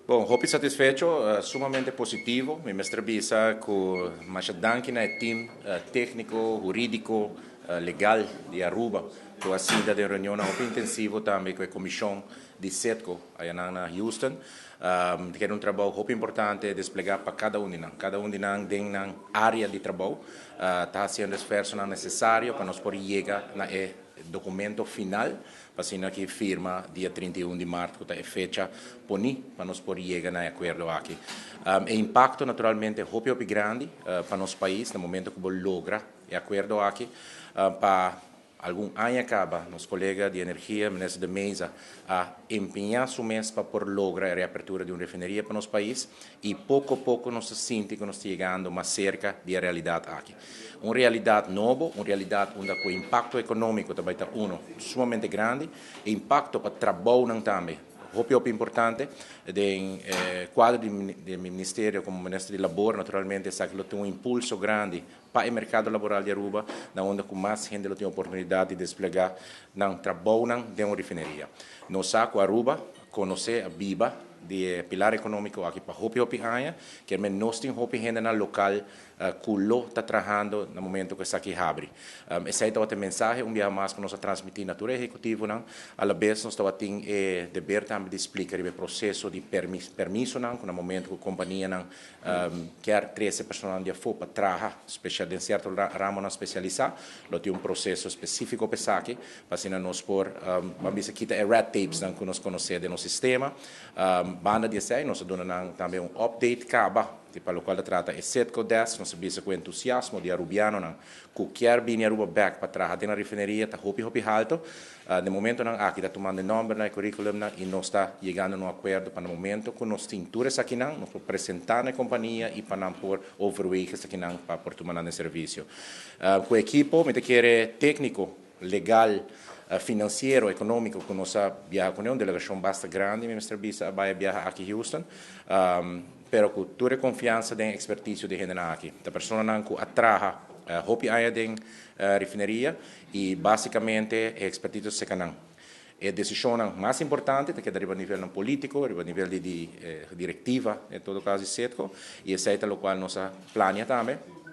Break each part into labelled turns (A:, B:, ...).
A: Bon, hopi satisfecho, sumamente positivo. Mi mester bisa cu masha danki na e team tecnico, huridico, legal di Aruba, cu a sinta den reunion hopi intensivo tambe cu e comision di Citgo aya na Houston. Cu ta un trabou hopi importante desplega pa cada un di nan. Cada un di nan den nan area di trabou ta haciendo esfuerso necesario pa nos por yega na e documento final, pa asina aki firma dia 31 di maart, cu ta e fecha poni pa nos por yega na acuerdo aki. E impacto naturalmente hopi hopi grandi pa nos pais na momento cu logra e acuerdo aki. Pa algun aña caba, nos colega di energia, minister de Meza, a empeña su mes pa por logra e reapertura di un refineria pa nos pais y poco poco nos ta sinti cu nos ta yegando mas cerca di e realidad aki. Un realidad nobo, un realidad unda e impacto economico tambe ta uno sumamente grandi, e impacto pa trabou tambe hopi hopi importante. Den cuadro di ministerio, como minister di Labor, naturalmente esaki tin un impulso grandi pa e mercado laboral di Aruba, na unda cu mas hende tin oportunidad di desplega nan trabou den un refineria. Nos sa cu Aruba conoce a biba di pilar economico aki pa hopi hopi aña, kiermen nos tin hopi hende na local cu lo ta trahando na momento cu esaki habri. Esey ta e mensahe un biaha mas cu nos a transmiti na tur ehecutivo nan, a la vez nos tin e deber tambe di splica e proceso di permiso nan, na momento cu e compania nan kier trece personal di afo pa traha, special den cierto ramo nan specialisa, lo tin un proceso specifico pa esaki, pa asina nos por ban kita e red tapes nan cu nos conoce den nos sistema. Banda di esey, nos a duna tambe un update caba pa locual trata e Citgo Desk. Nos a bisa cu entusiasmo di Arubiano nan cu kier bini Aruba back pa traha den refineria ta hopi hopi halto. Na momento nan aki ta tumando nomber nan, curriculum nan y nos ta yegando na un acuerdo pa na momento cu nos tin tur esaki nan, nos por presenta na compania y pa nan por overweeg esaki nan pa por tuma nan servicio. Cu ekipo, mi ta kere, tecnico, legal, financiero, economico, cu nos a biaha cu un delegacion basta grandi, mester bisa, a biaha aki Houston, pero cu tur confiansa den experticio di hende aki. E persona nan cu a traha hopi aña den refineria y basicamente experticio cerca nan. E decision mas importante ta keda riba nivel politico, riba nivel di directiva, en todo caso, di Citgo, y esey ta locual nos a planea tambe.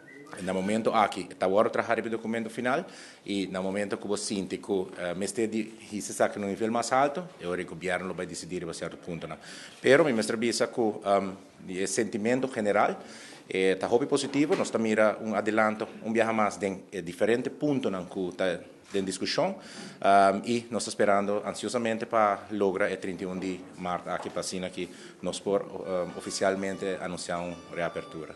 A: Na momento aki, ta awor traha e documento final y na momento cu bo sinti cu mester di esaki na un nivel mas halto, e gobierno lo bay dicidi riba cierto punto nan. Pero mi mester bisa cu e sentimento general ta hopi positivo, nos ta mira un adelanto un biaha mas den diferente punto nan cu ta den discusion y nos ta sperando ansiosamente pa logra e 31 di maart aki pa asina cu nos por oficialmente anuncia un reapertura.